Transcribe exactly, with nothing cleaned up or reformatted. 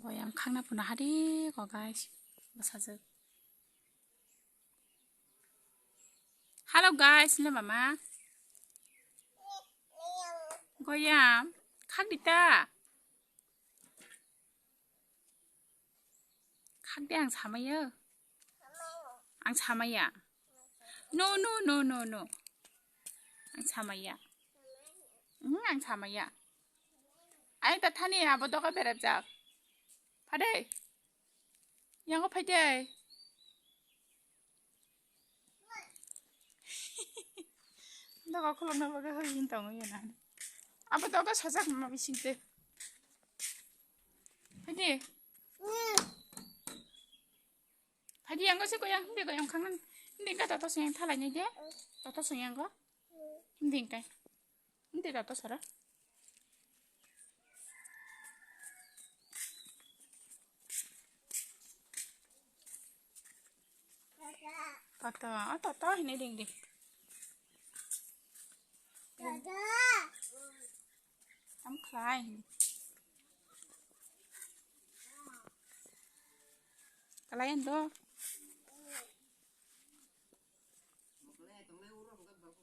Goyam khangna phuna hari ko guys. Bwsajwk. Hello guys, le mama. Goyam khak di ta. Khak di ang samaya. Ang samaya. No, no, no, no, no. Ang samaya. Hmm, ang samaya. Ai ta thani abo doga berajak. Phade. Yango phai de. Doga khulokna bagwi hoi hin tongo yana. Abo doga sajak ma bising te. Phai de. Phai de yango se koyang, hindi koyang khangan. Hindi ka toto sing thalai ni de. Toto sing yango. Hindi ka. Hindi toto sara. Toto, oh, toto hini ding ding. Tam khlai. Kalayan do.